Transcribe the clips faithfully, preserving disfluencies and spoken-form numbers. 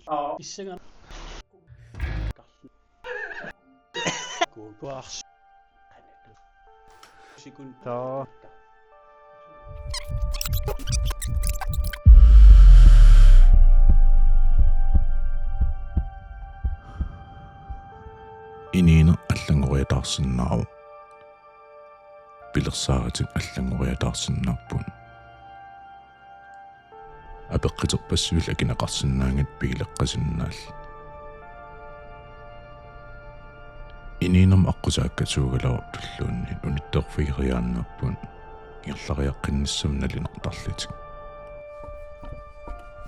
Aa. Issaga. Kuukuars. Sikun. Taa. Inuuneq allanngoriataarsinnaavoq. Pilersaaritik allanngoriataarsinnaapput. Apeqquterpassuillu akineqarsinnaanngitsut pigileqqasinnaallutik. Inuunermi aqqusaakka suugaluartulluunniit unittoorfigeriaannaapput ingerlariaqqinnissamut nalunaartarlutik.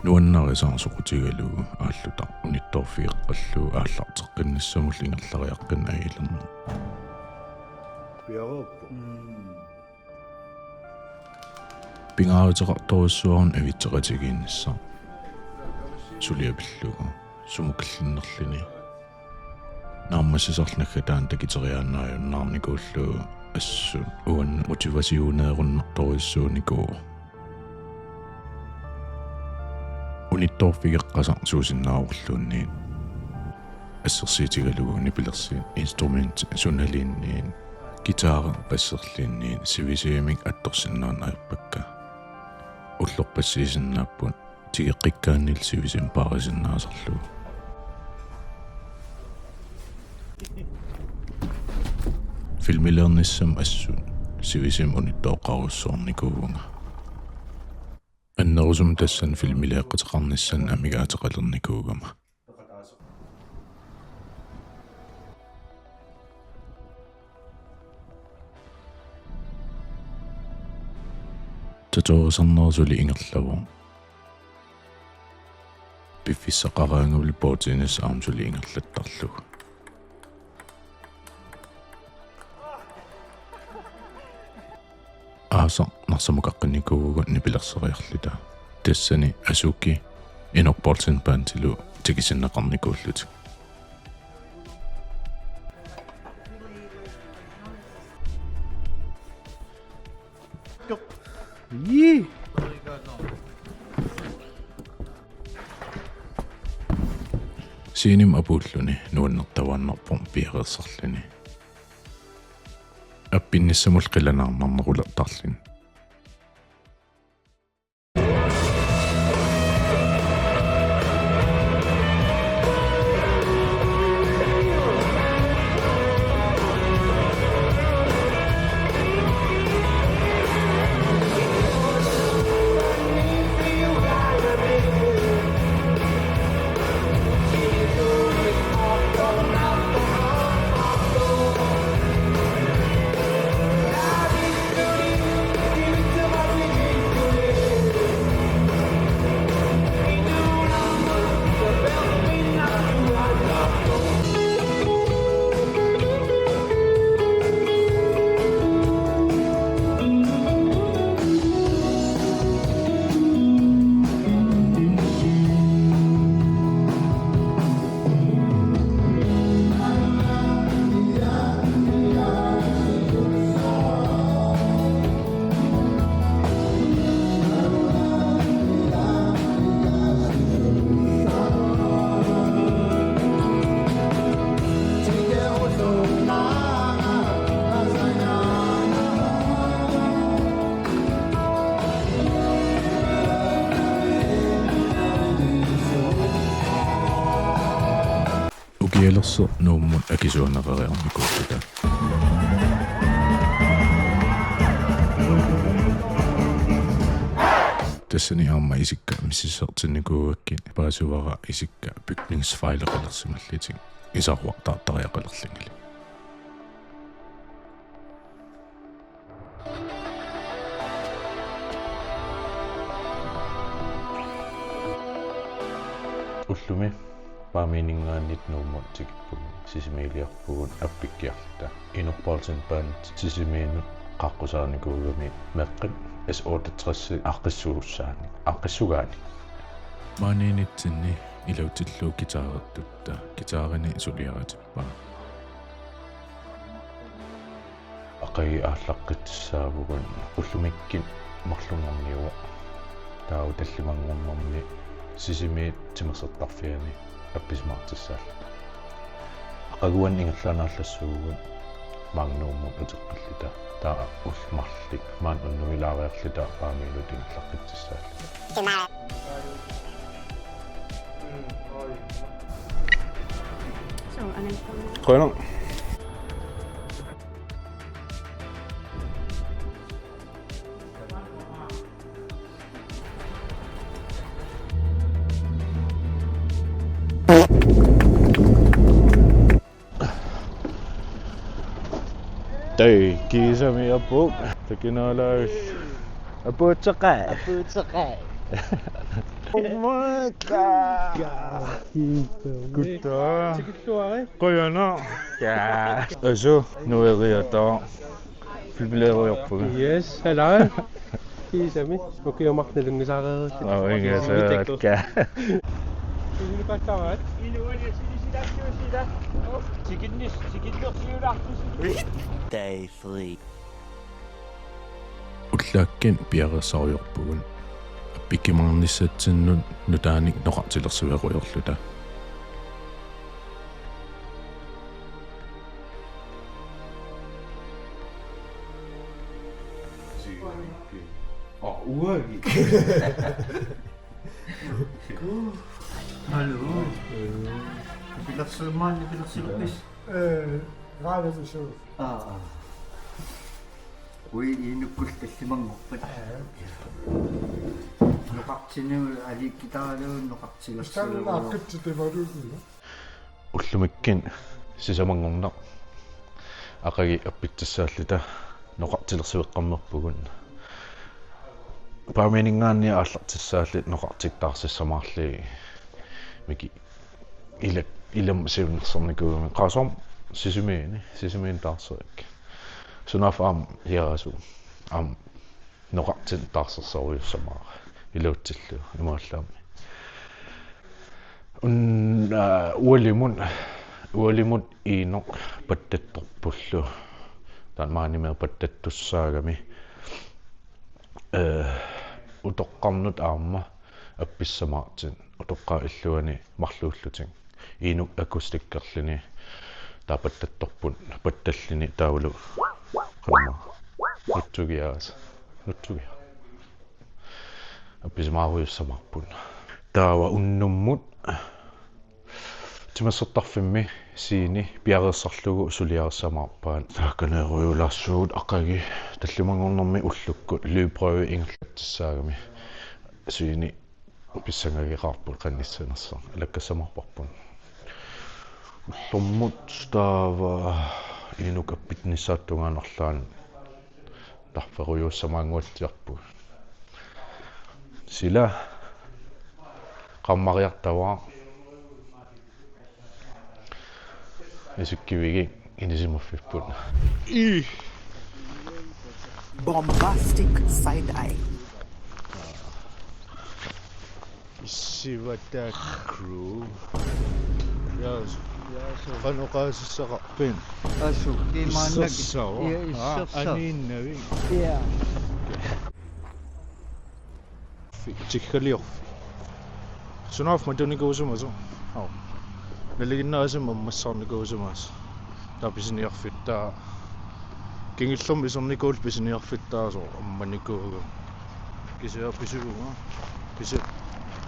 Nuannarisara soqutigalugu aalluta unittoorfigeqqallugu aallarteqqinnissamullu ingerlariaqqinneq ajulerneq. Pingaaruteqartorujussuarnik avitseqatigiinnissaq. Suliaq pillugu sumut killinnerluni. Naammassisarlu naggataani takuteriaannaajunnaarnikuullugu assut uannut motivationeerunnartorujussuunikuuvoq. Unittoorfigeqqasaq suusinnaavorluunniit. Assersuutigalugu nipilersuut instrumentit sunaluunniit, guitari basserluunniit sivisuumik attorsinnaanngilakka. Ullorpassuusinnaapput tigeqqikkaanniillu sivisuumik paarisinnaasarlugu. Filmiliornissamut assut sivisuumik unittooqqarujussuarnikuuvunga. Annerusumik tassani filmilioqqateqarnissannik amigaateqalernikuugama. Tatooriarneq suli ingerlavoq. Piffissaqaraangavit bordtennis aamma suli ingerlattarlugu. Aasaq narsamukaqqinikuuvugut nipilersoriarluta. Tassani Azuki Inuk Poulsen Bandilu takusinnaaqqinikuullutik. Ii. Scenemi apuulluni nuannertavaa aamma piareersarluni. Appinnissamullu qilanaarnarnerulertarluni. Ukialersoq Nuummut akisuanereriarnikuulluta. Tassani aamma isikka misissortinnikuugakkit, paasivara isikka bygningsfejleqalersimallutik isaruartaartariaqalerlugulu. Ullumi Maamiuninngaanniit Nuummut tikippugut, Sisimiiliorpugut appikkiarluta. Inuk Poulsen Band Sisimiunut qaqqusaarnikuugami meeqqat S otteogtres aaqqissuussaanik, aaqqissugaanni. Maaniinnitsinni ilutillu guitarertutta guitarini suliaritippaa. Aqagu aallaqqissaavugut ullumikkut marlunngorniuvoq. Taava tallimanngornermi Sisimiut timersortarfiani appisimaartissaalluta. Aqaguani ingerlaannaallassuugut Magnumut uteqqilluta. Taava ullut marluk maani unnuilaariarluta Paamiunut ingerlaqqissaalluta. Qujanaq. Tassa kiisami apuuk, takinalaus. Apuutseqaaq. Apuutseqaaq. Oh my God. Gutta. Qujanaq. Ja. Asu, nueriata. Filmiliorpunga. Yes, hello. Kiisami. Ukiumarlunngisaareerikku. Aa, ingasaakka. Ilupattarat. Iluani sili sila sila. Tikinnis, tikinnersiulaartusi. Day three. Ullaakkut piareersariarpugut. Appikkumaarnissatsinnut nutaanik noqartilersuerujoorluta. Aa, uagi. Hallo. Nipilersuumaarpisi, nipilersuuppisi? Øh, radioavis. Aa, aa. Ui, Iinukkullu tallimanngorpat. Aa. Noqartinut aliikkutaralugu noqartilersuerujoorluta. Ullumikkuut sisamanngorneq aqagu appitsissaalluta noqartilersueqqammerpugut. Paamiuninngaanniit aallartissaalluta noqartittaarsissamaarlugit. Miki ila, ilami siunnersornikuugami. Qasup Sisimiuni, Sisimiuni taarserakku. Sunaaffa aamma Hiaasut aamma noqartittaarsissorujussuussamaarput iluatsillugu imaallami. Un-, aa, ualimut, ualimut Iinuk pattattorpullu. Taanna maani meeqqat pattattussaagami. Ee, utoqqarnut aamma appissamaartut. Utoqqaat illuanni marluullutik. Iinuk akustikkerluni taava pattattorput pattalluni taavalu qamma. Nutsugiaas. Nutsugia. Appisimaarujussuussamaarput. Taava unnummut timersortarfimmi Siini piareersarlugu suliarissamaarpaat. Taakkaneerujulaassuugut aqagu tallimanngornermi ullukkut lydprøve ingerlatsissaagami. Siini pissangageqaarput qannissanersoq. Alakkassamaarparput. Ullormut taava Iinuk appinnissaata tungaanut arlaannik tarferujussuussamaannguatsiarpugut. Sila qammariartavaa. Isikkivigiuk inisimaffipput. Ii. Bombastic side eye. Issivata crew. Yes. Qanoq oqaasissaqarpit? Asu, kimaannak. Issersaaq. Ja, aa, issersaaq. Aniinnavik. Ja. Tiggaliorfik. Sunaaffa matunikuusimasoq. Au. Nalinginnaasumik ammassaarnikuusimasoq. Taava pisiniarfittaa. Kingullermik isernikuullugu pisiniarfittaasoq ammanikuugami. Kisianni pisivunga. Pisi-,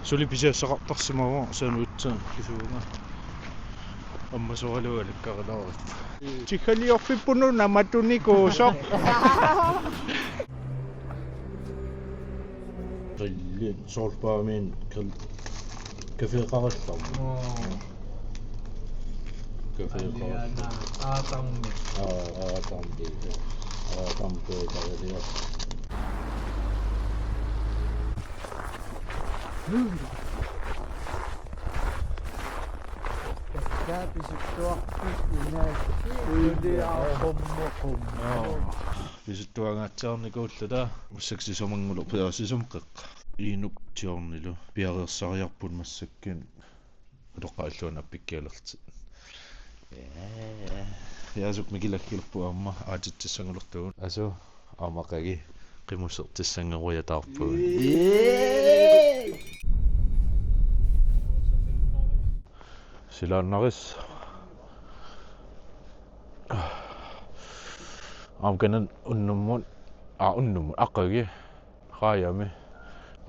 suli pisiassaqartarsimavoq sandwichi kisivunga. Ammasoralugu alikkarilaarippoq. Tiggaliorfipput una matunikuusoq. Grilli, soorlu Paamiuni grill. Café Qarallarmi. Aa. Café Qarallarmi. Aatarmi. Aa, aatarmi. Aatarmi Café Qarallarmi. Tassa pisuttuarput unaassi. Ui, uliaa, aa, qummu, qummu. Aa. Pisuttuangaatsiarnikuulluta. Massakkut sisamanngorluta, aa, sisamat qeqqa. Iinuk Tiornilu piareersariarput massakkut. Utoqqaat illuanni appikkialerlutik. Ee. Hiaasut mikilakkilerput aamma aatitsissanngulerpugut. Asu, aamma aqagu qimussertissanngorujaataarpugut. Ee. Silaannarissaq. Aamma kanani unnummut, aa, unnummut, aqagu. Raajami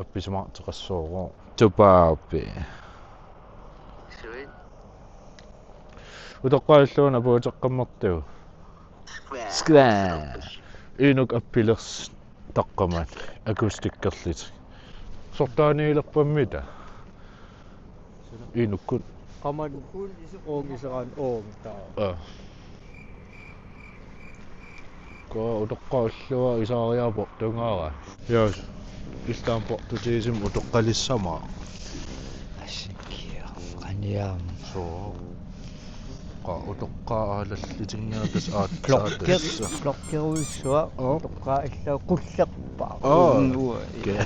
appisimaartoqassaaq. Tupaappi. Sweet. Utoqqaat illuanni apuuteqqammertugut. Square. Square. Inuk appilersoq taqqamat akustikkerlutik. Sortaaniilerpammita? Inukkut. Qamanukkut isoqoongiseraat oortaa. Aa. Ko utoqqaat illuat isaariaappoq tungaara. Yes. Iltaampoq tutiisum utoqqalissama. Asikkiaq qaniaam. Soo. Qa utoqqaat aalallitinngiatas aatsaat. Blokker-, blokkeruissua. Oo. Utoqqaat illuat qullerpaat. Oo. Uunguaq. Okay.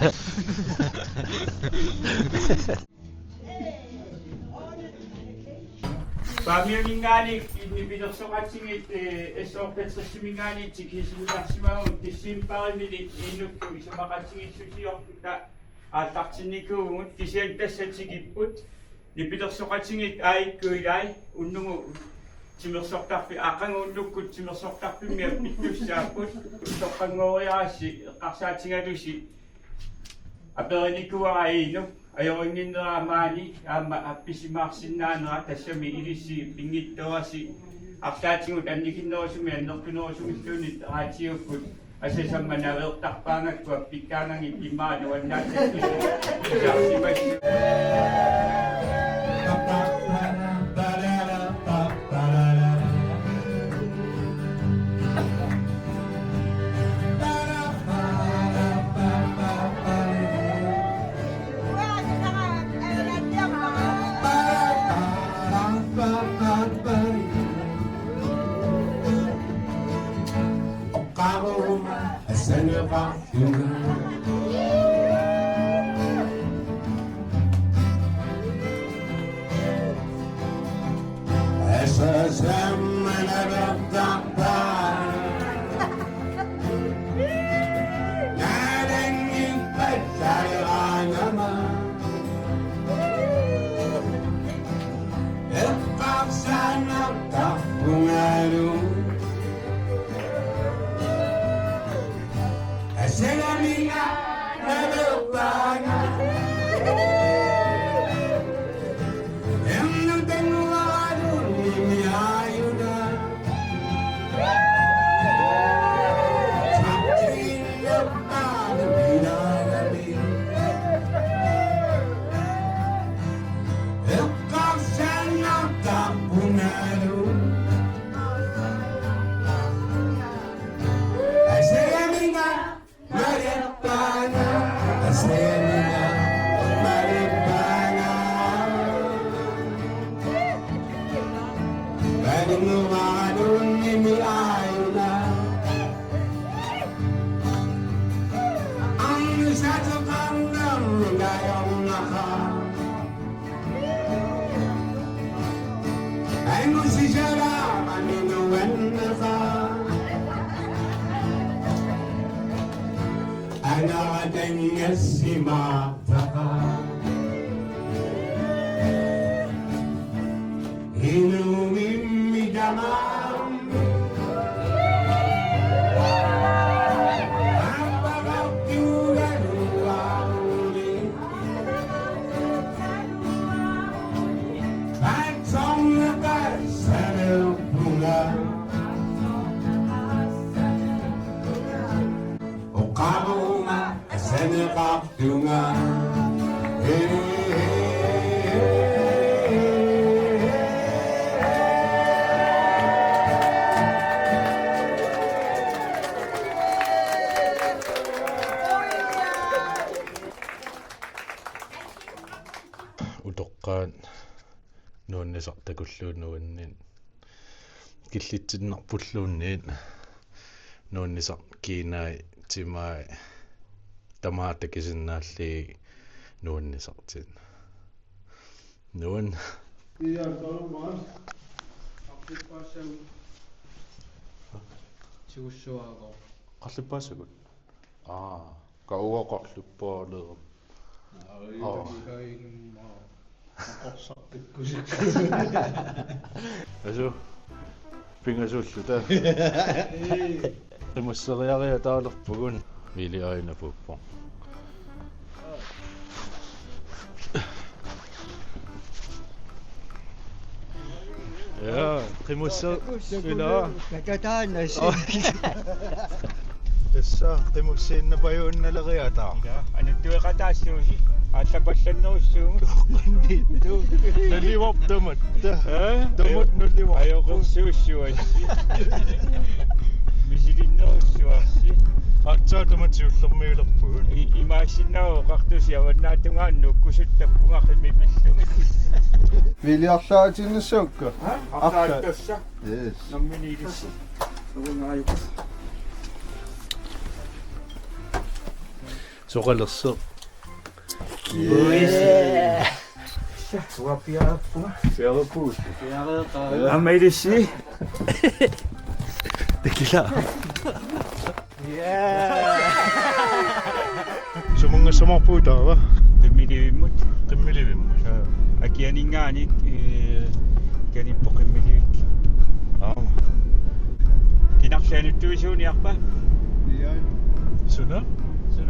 Paamiuninngaanniit nipilersoqatigiit, eh, S O P tres-iminngaanniit tikisimutarsimavagut decembarimiilli inuttut isumaqatigiissusiorluta aallartinnikuuvugut, kisianni tassa tikipput nipilersoqatigiit aajuku ilai unnugu timersortarfi-, aqagu unnukkut timersortarfimmi appittussaapput, toqqanngoriarassi eqqarsaatigalusi aperinikuuara Inuk ajorinnginnera maani aamma appisimaarsinnaanera, tassami ilissi pinngitsoorasi arlaatigut annikinnerusumik annertunerusumilluunniit raatiukkut asasamma naveertarpaangakku appikkaangagit immaqa nuannaartartusi. Isarsimassuk. Oqaruma asaneqartunga. Asasamma naveertarpaa. Naalanngippallariaanama. Eqqarsaannartarpungalu. Asalaminga naveerpaanga. Ernutannguaralunni miaajuna. Saptiinnerpaalu ilaagami. Eqqarsaannartarpungalu. Asalaminga naveerpaanga, asalaminga naveerpaanga. Naalannguaralunni miaajuna. Angusateqarnermik ajornaqaaq. Angusisalaarami nuanneqaaq. Anaratangassimaartaqaaq. Inumimmi tamaammi. Aappaqartuugaluaruni. Paatsorneqassanerpunga. Oqaruma asaneqartunga. Utoqqaat nuannisartakulluunniit nuanni-, killitsinnarpulluunniit nuannisaq kiinai timai tamaat takusinnaallugit nuannisartik. Nuann. Ia, taamaammat. Aqqippaassaagut. Tigussuaagooq. Qarlippaassaagut. Aa, kauga qarlippaaleerama. Aa, aa. Ii, ii, ii, maa. Asu. Pingasulluta. Qimusseriariataalerpugut. Mili aina puuppoq. Ja, qimusse-, ila. Katataanasi. Tassa, qimussiinnapajuinnaleriataaq. Ila, anuttueqataassuusi, aallapallannerussuugut. Toqqanniittu. Nalivoq tamatta. Aa? Tamat nalivoq. Ajoqersuussuassi. Misilinnerussuarsi. Aatsaat tamat siullermiulerpugut. I-, imaassinnaavoq oqartusi avannaatungaannut ukkusuttappunga qimmipillugit. Miliarlaatinnissaakka. Aa? Arta-, arta-, tassa. Yes. Namminiilissi. Soqalersoq. Yes. Uanga piareerpunga. Piareerpugut. Aamma ilissi. Tikila. Yeah. Sumanngassamarpugut taava? Qimmilivimmut. Qimmilivimmut. Aa. Akianinngaanniit, ee, Akianiippoq Qimmilivik. Aap. Kinarli anuttuisuuniarpa? Tiaan. Suna?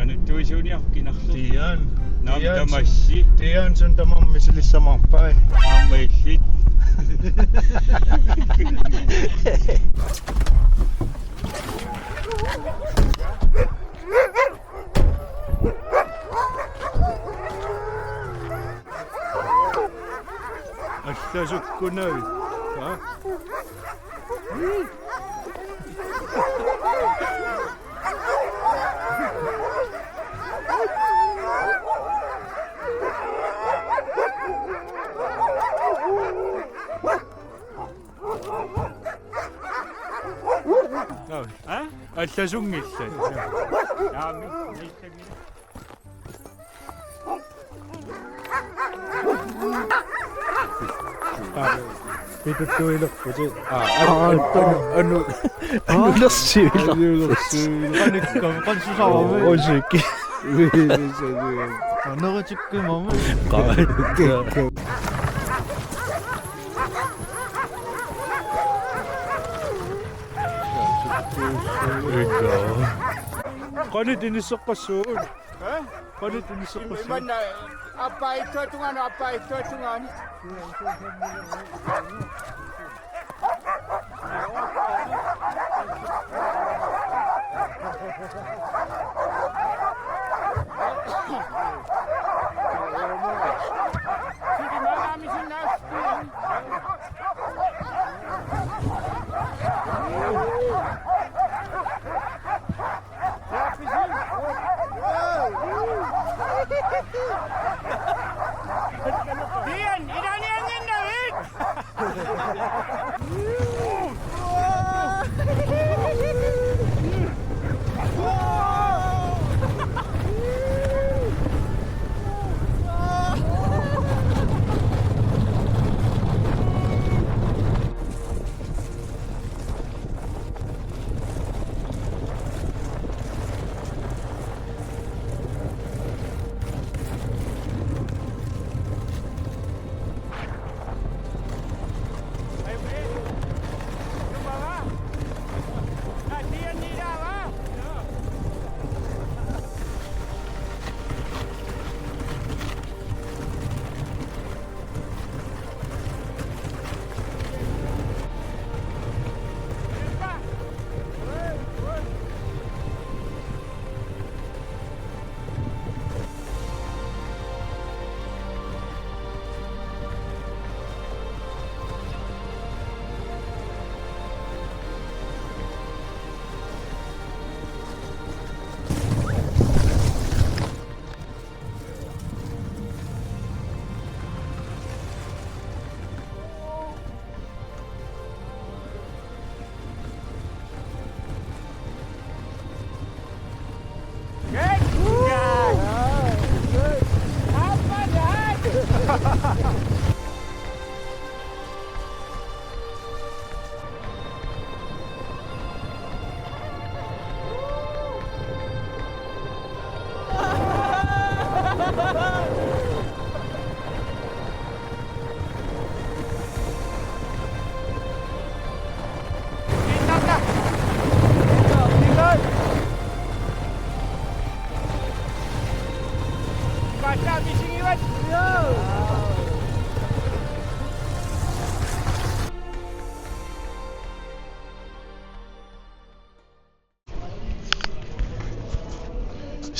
Anuttuisuuniarpa kinarli? Tiaan. Naam, tiaan, tamassi. Tiaan, suna tamarmi misilissamaarpai. Aamma illit. Allasukkunavit. Aa? Aa? Allasunngillat. Naamik, niittanngilaq. Aa, pituttuilerputit. Aa, anu-, anu-, anu-, anulersuilerputit. Anulersuilerputit. Qanikkam, qansusarami. Osuki. Anerutikkumami. Qaa. Qanit inisseqqassuugut? Aa? Qanit inisseqqassuugut? Imanna, aa, aappaa ittuatungaani, aappaa ittuatungaani. Tiaan, ilaaniannginnavit!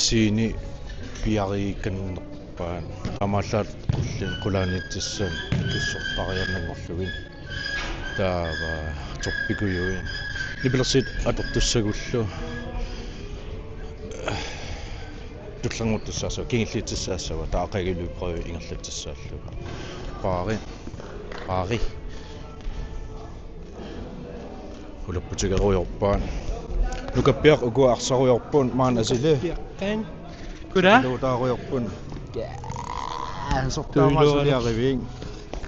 Siini piariikannerpaat. Taamaallaat qullin qulaaniittissaat ikissortariananngorlugit. Taava torpikujuit. Nipilersiit atortussagullu. Tullerngortussaassava, kingulliutissaassavat, taava aqagu løbeprøve ingerlatsissaallugu. Paari. Paari. Ulapputigerujoorpaat. Nukappiaq uku arsarujoorput maani asili. Piaqqan. Kuda? Luutaarujoorput. Jaa, sortaamaasuliarivik.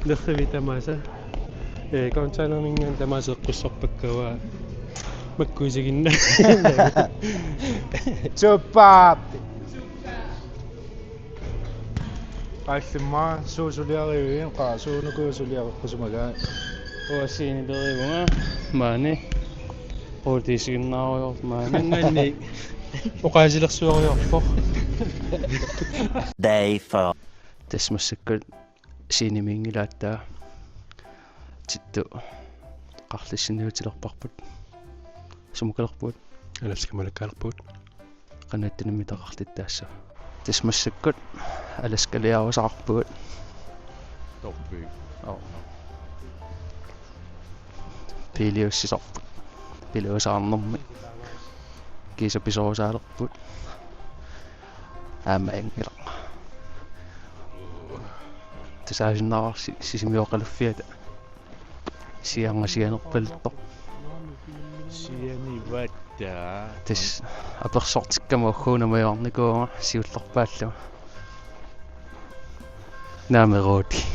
Nerrivik tamaasa. Ee, containerinngaanniit tamaasa eqqussarpakkavaa. Makku isiginnaarput. Tupaap. Aallimmaa, suut suliarivigit, qaa, suunuku suliareqqusumagaat. Uassiini perivunga, maani. Quutiisiginnaarujoorpoq maani. Anganni. Oqaasilersuarujoorpoq. Day four. Tassa massakkut scenemiinngilaat, taava Tittu qarlissinniutilerparput. Sumukalerpugut? Alaska malakkaalerpugut. Qanittumi mitaqartittaassaaq. Tassa massakkut Alaskaliarusaarpugut. Torpi. Oo. Biiliussisarput. Biiliusaarnermi. Kiisa pisorusaalerput. Aamma anngilaq. Tasaasinnaavarsi Sisimiut oqaluffiata. Sianerpaluttoq. Sianivatta. Tassa apersortikkama ugguuna majuarnikuuvunga siullerpaallunga. Naameruuti.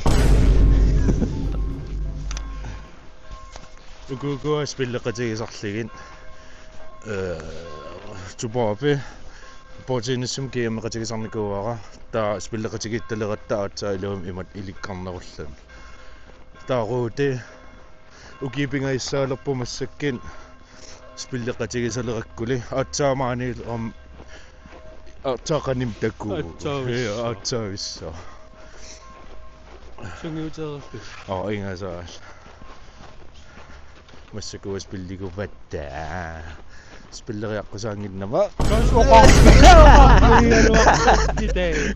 Ukukua spilleqatigisarlugit. Ee, Tupaap. Bordtennisimi G M-eqatigisarnikuuara. Taava spilleqatigiittaleratta aatsaat iluamik imatut ilikkarnerulluni. Taava Ruuti. Ukiut pingajussaalersut massakkut spilleqatigisalerakku. Aatsaat maani aamma aatsaat qanimut takuuk. Aatsaavissaaq. Ee, aatsaavissaaq. Sungiuteerpit? Oo, ingasaal. Massakkut spilliguvatta. Spilleriaqqusaannginnama. Kas oqa-, oqa-,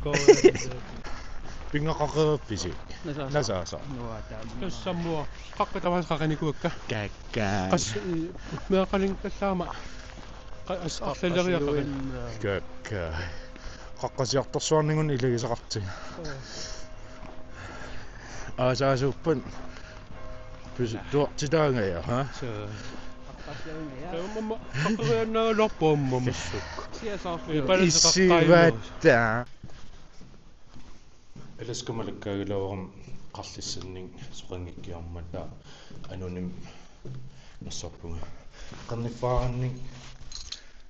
oqa-, Pinngoqqareerpisi? Nasaasa. Nasaasa. Nuataa. Tussammua. Qaqqat tamaasa qaqinikuuakka. Kakka. Qas-, meeqqalinngikkallaama. Qa-, as-, arlaleriaqarit. Kakka. Qaqqasiartorsuarnikuunnginnama ilagisaqartigu. Oo. Aasaasuuppat. Pis-, tuartitaangaja, ha? Suu. Qaqqasiunngaja. Ee, mamma, qaqqariannaagaluarpoq aamma massakkut. Siasaarlu. Ee, palaseqaqqaajunnaarpoq. Issivatta. Alaska malakkaagilaarama qarlissannik soqanngikkiarmat anonym nassaarpunga. Qerniffaarannik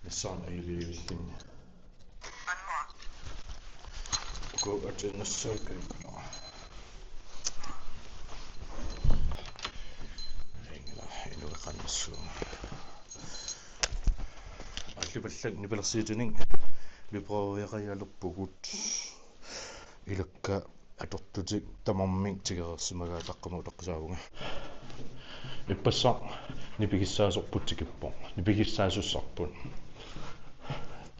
nassaarneq ajorivillunga. Uku atunassaakka. Inga, inuuqannissuunga. Aallipallat nipilersiitinik løbeprøviaqajalerpugut. Ilakka atortutik tamarmik tigereersimagaat taqqamut utaqqisaavunga. Ippassaq nipigissaasorput tikippoq. Nipigissaasussaarput.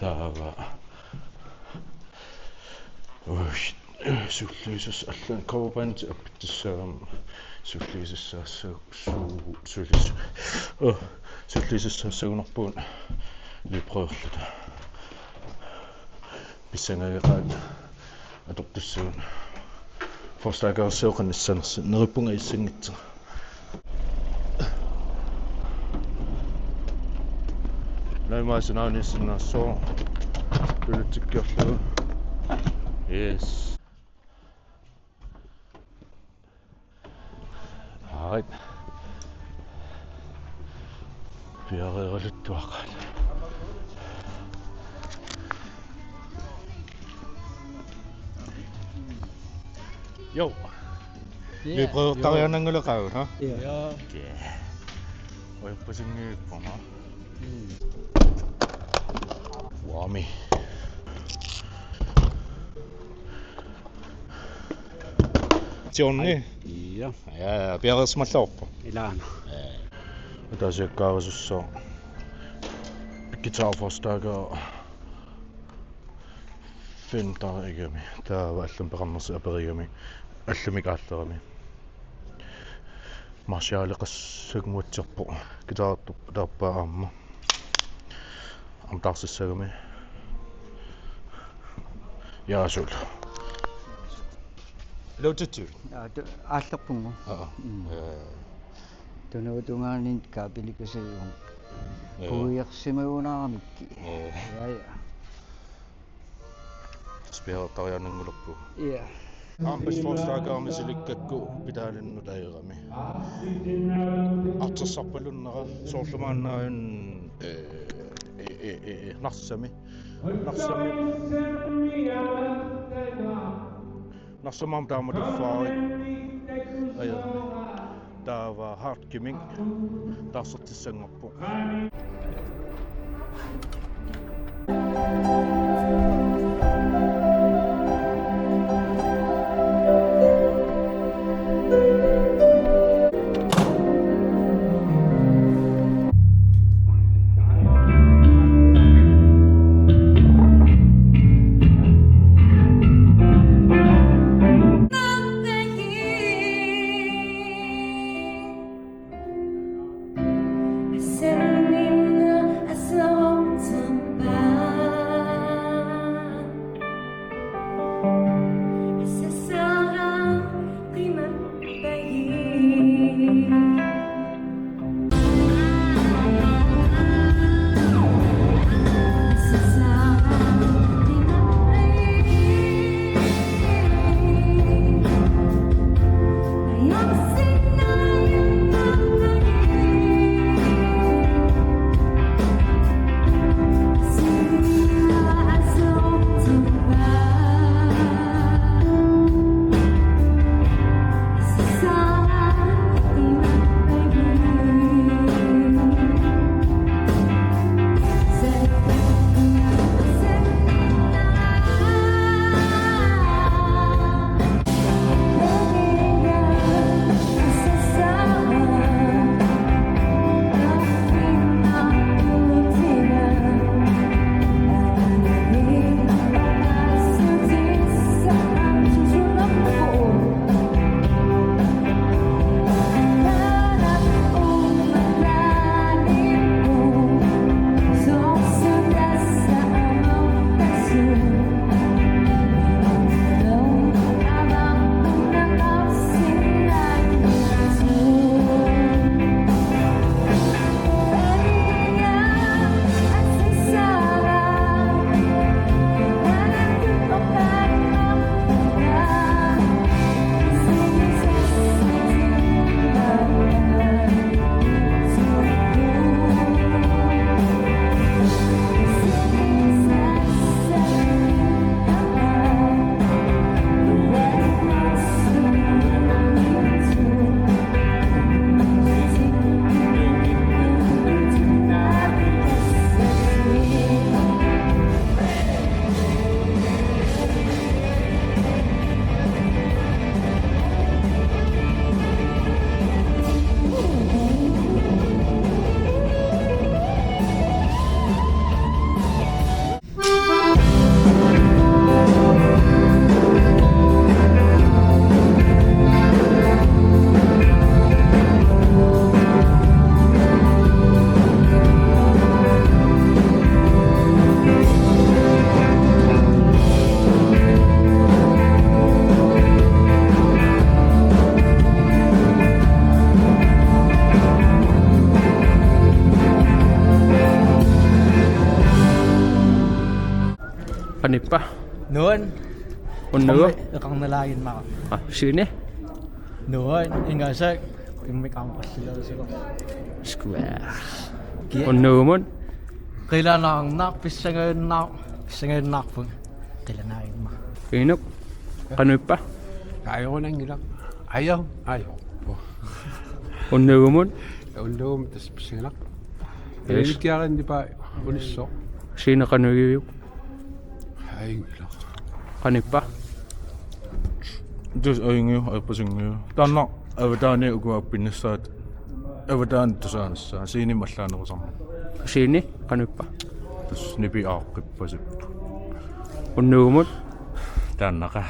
Taava. Ui, sulliusus allan coverbandi appittussaagama sulliusussaassu-, su-, sullius-, oh, sulliusussaassagunarpugut løbeprøverluta. Pissangageqaat atortussagun. Forstærkerissaaq qanillisanersoq. Neriuppunga issanngitsoq. Naimaasinaanissinnaassooq. Tulutsikkiorlugu. Yes. Aarit. Piareeraluttuaqaat. Jo. Ja. Løbeprøvertariananngulaqaavit, ha? Ja. Ja. Ojappasinngivippunga. Mm. Uami. Johnny. Ja. Ja, ja, piareersimalluarpoq. Ilaana. Ja. Ataasiakkaarussaaq. Guitar forstærker. Finn taarigami, taava allami peqarnersi aperigami, allamik aallerami. Marshall qassanguatserpoq, guitarertorpoq taappaa aamma. Aamma taarsissagami. Jaasul. Lututut. Aa, tu-, aallerpunga. Aa. Mm. Ee. Tunuutungaaniit kaapilikasajugu. Ee. Puiarsimagunaaramikki. Ee. Ja, ja. Spærertariaannanngulerpugut. Ja. Armbåndsforstærkeri misilikkakku pedalinnut ajorami. Artorsarpalunnera soorlu maanna aajuna, ee, ee, ee, ee, Narsami. Narsami. Narsami aamma taama tuffaari. Aja. Taava Hardkimik taarsertissanngorpoq. Qanippa? Nuan. Unnugu? Eqarnalaaginnara. Ah, sine? Nuan, ingasak, immik aamma qallilerisigu. Square. Kia? Unnugumut? Qilanaarnaq, pissangajunnaa-, pissangajunnarpunga. Qilanaaginnaq. Inuk? Qanippa? Ajorunanngilaq. Ajo, ajo. Unnugumut? Unnugumut tassa pissanganaq. Yes. Ilikkiarinnipa unissoq. Sine qanuigiviuk? Ajunngilaq. Qanippa? Tus ajunngilaq, ajorpasinngilaat. Taanna avataani ukua appinnissaat. Avataani tusaanassaa. Sine allaanerusarmat. Sine qanippa? Tus nipi aaqqippasippoq. Unnuumut taannaqa.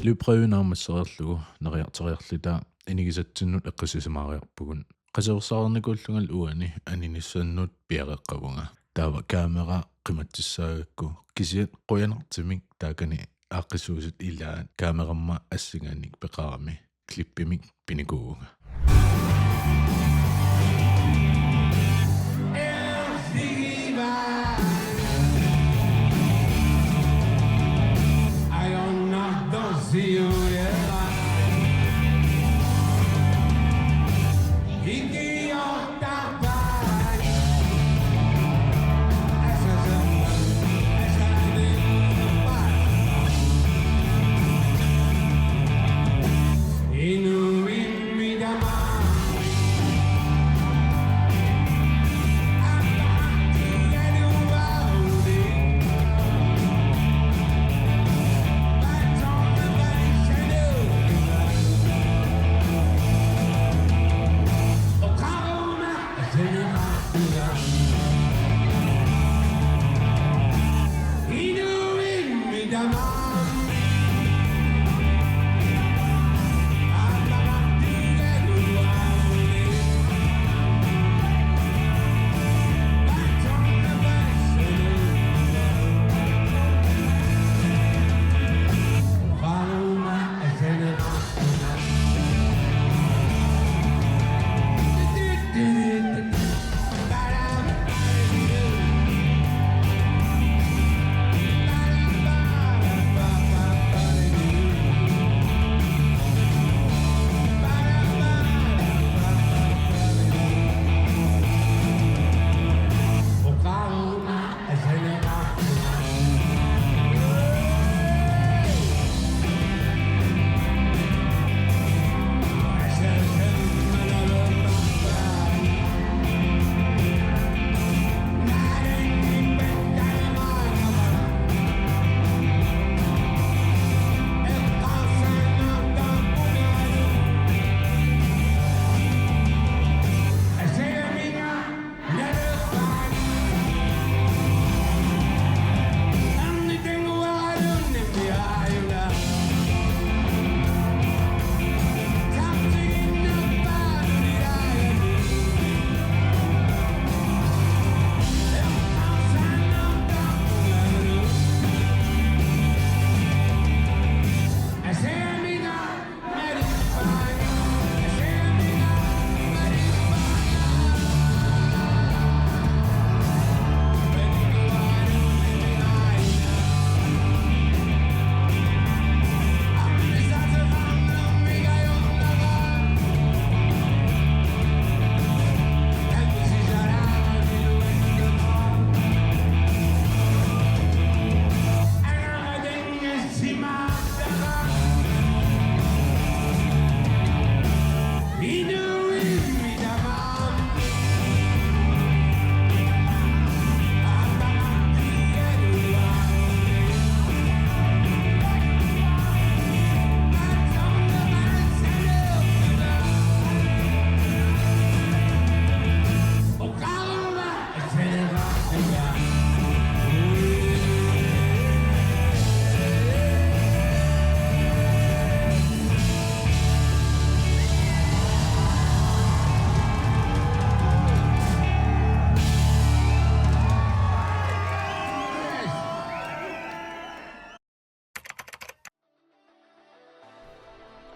Lydprøve naammassereerlugu neriartoriarluta inigisatsinnut eqqissisimaariarpugut. Qasuersaarnikuullunga uani aninissannut piareeqqavunga. Taava kamera qimatsissaagakku kisiat qujanartumik taakani aaqqissuussat ilaat kameramma assinganik peqarami klippimik pinikuuvunga.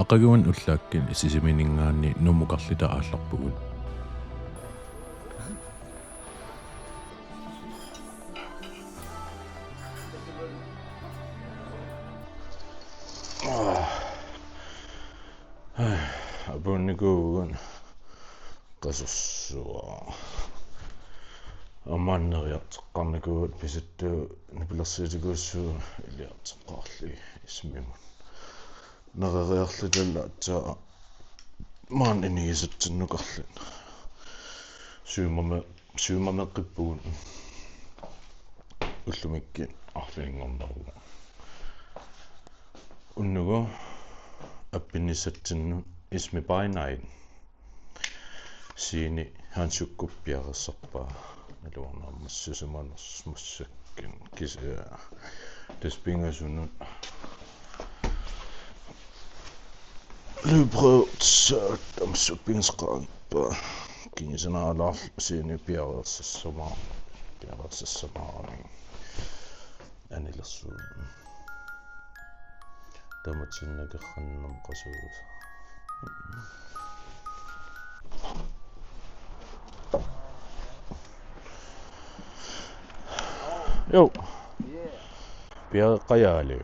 Qaquguani ullaakkut Sisimiuninngaanniit Nuummukarluta aallarpugut. Apuunnikuuvugut qasussuaq. Aamma neriartoqqaarnikuuvugut, pisuttuuvugut nipilersuutikuusugut iliartoqqaarlugit S M-imut. Nereriarluta aatsaat maani inigisatsinnukarluta. Siumame-, siumameqqippugut ullumikkut arfininngorneruvoq. Unnugu appinnissatsinnut S M by Night. Siini Hansukkup piareersarpaa. Naluara naammassisimanersoq massakkut kisianni tassa pingasunut lydprøve, så tamassupigisaqaarpaa. Kingusinnerulaarlugu Siini piareersassama-, piareersassamaarami anilersuut. Tamatsinnut akerrannam qasuusa. Jo. Piareqqajaali.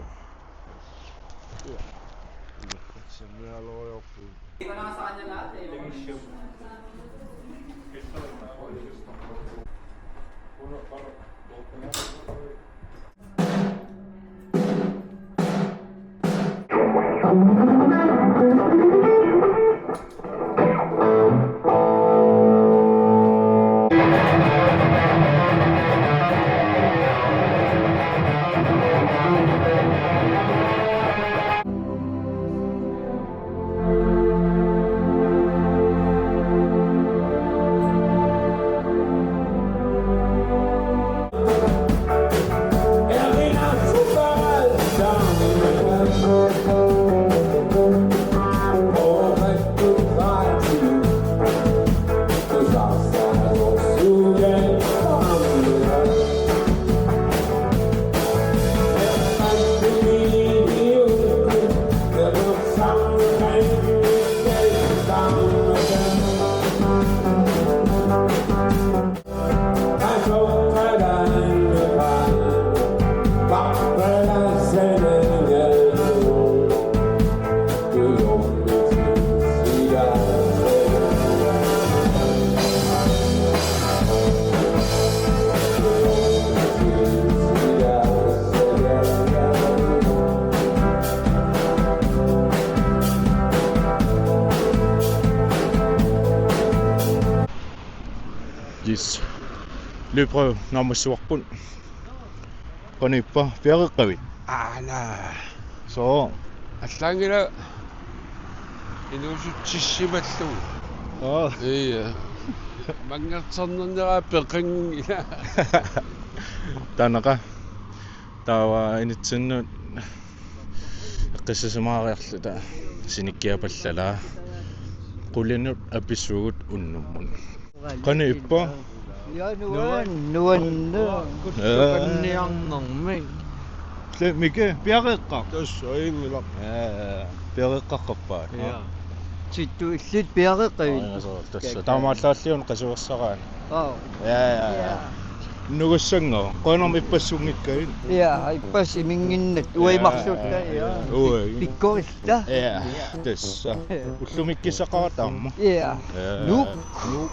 Yes. Lydprøve naammassivarput. Qanoq ippa, piareeqqavit? Aana. Soo. Allaanngilaq inuusutsissimallugu. Aa. Ia. Manngersornernera peqanngilaq. Taannaqa. Taava initsinnut eqqissisimaariarluta sinikkiapallalaa. Qulinut apissugut unnummut. Qanoq ippa? Ja, nuan-, nuann-, nuanneq. Tassa Mike, piareeqqaq? Tassa ajunngilaq. Ja, piareeqqaqqappa? Ja. Sittu illit piareeqqavit? Aa, ja, soo, tassa. Taamaallaalliuna qasuersaraanni. Aa. Ja, ja, ja. Ja. Nungussannga, qujanarmi ippassunngikkaanni. Ja, ippassaq iminnginnakku, uanga imarsuukka, ja. Uanga. Pikkoril- Ja. Ja, tassa. Ullumikkut issaqarata aamma. Ja. Ja. Nuuk. Nuuk.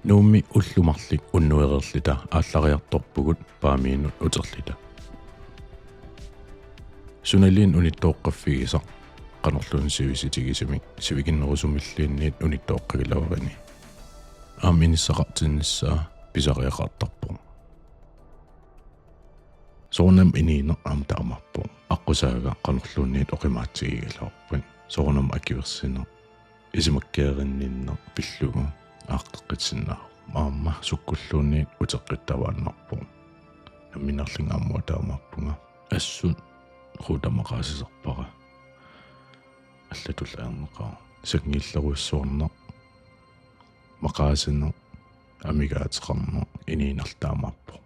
Nuummi ullut marluk unnuereerluta aallariartorpugut Paamiunut uterluta. Sunaluunniit unittooqqaffigisaq qanorluunniit sivisutigisumik sivikinnerusumilluunniit unittooqqagilaarluni. Aamma inissaqartinnissaa pisariaqartarpoq. Soorunami inuuneq aamma taamaappoq. Aqqusaaga qanorluunniit oqimaatsigigilaarpat. Soorunami akuersineq, isumakkeerinninneq pillugu aaqqeqqissinnaasoq. Aamma sukkulluunniit uteqqittavaannarpoq. Nammineerlunga aamma taamaappunga. Assut Ruta maqaasisarpara. Allatullu ajornaqaaq. Sanngiillerujussuarneq, maqaasineq, amigaateqarneq inuunerlu taamaappoq.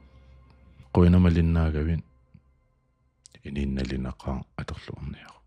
Qujanaq malinnaagavit. Inuup nalunaqa atorluarniaruk.